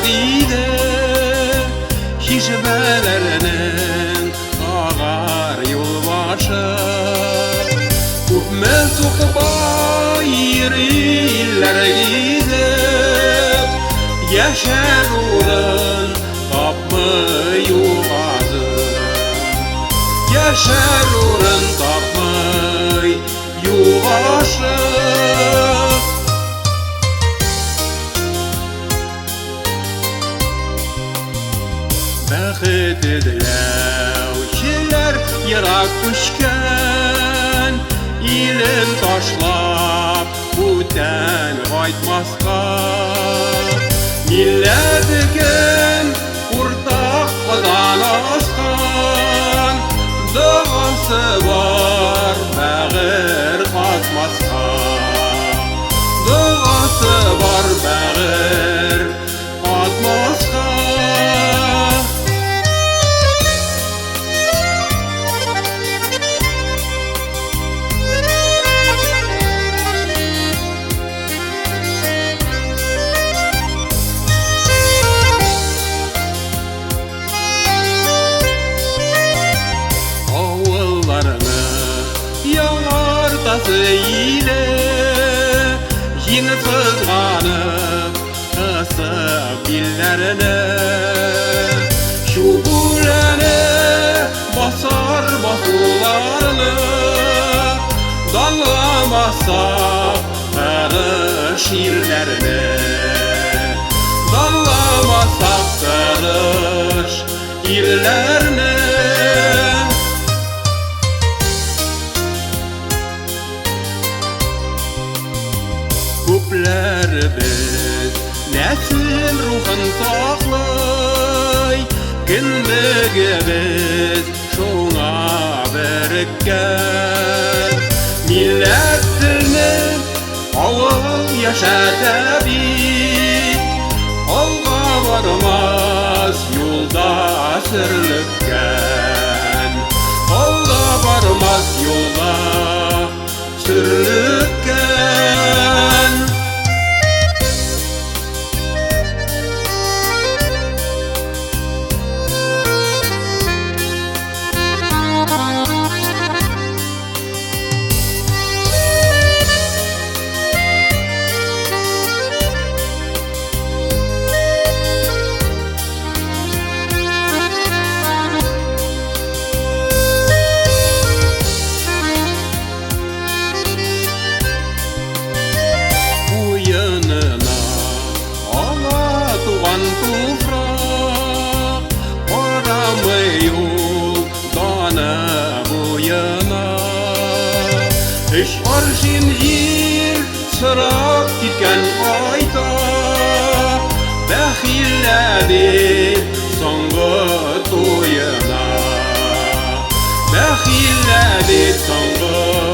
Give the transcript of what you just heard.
иде, Чишмәләрнең агар юл башы. Күпме сукбай йөри илләр гизеп, Яшәр урын тапмый югазып. Яшәр урын тапмый югашып. Бәхет эзләүчеләр ерак күчкән, Илен ташлап бүтән кайтмаска. Милләте кем уртак Казан аскан, Догасы бар бәгырь катмаска. Догасы бар бәгырь катмаска. Авылларны яңартасы иле, Җиң сызганып, кысып билләрне. Чүп үләне басар басуларны, Данламаса тырыш ирләрне. Данламасак тырыш ирләрне. Күпләребез нәсел рухын саклый, Кендегебез шуңа береккән. Милләт телне авыл яшәтә бит, Алга бармас юлда сөрлеккән. Алга бармас юлда сөрлеккән. Куенына ала туган туфрак, Карамый ул даны буена. Өч аршин җир сорап киткән кайта, Бәхилләде соңгы туена. Бәхилләде соңгы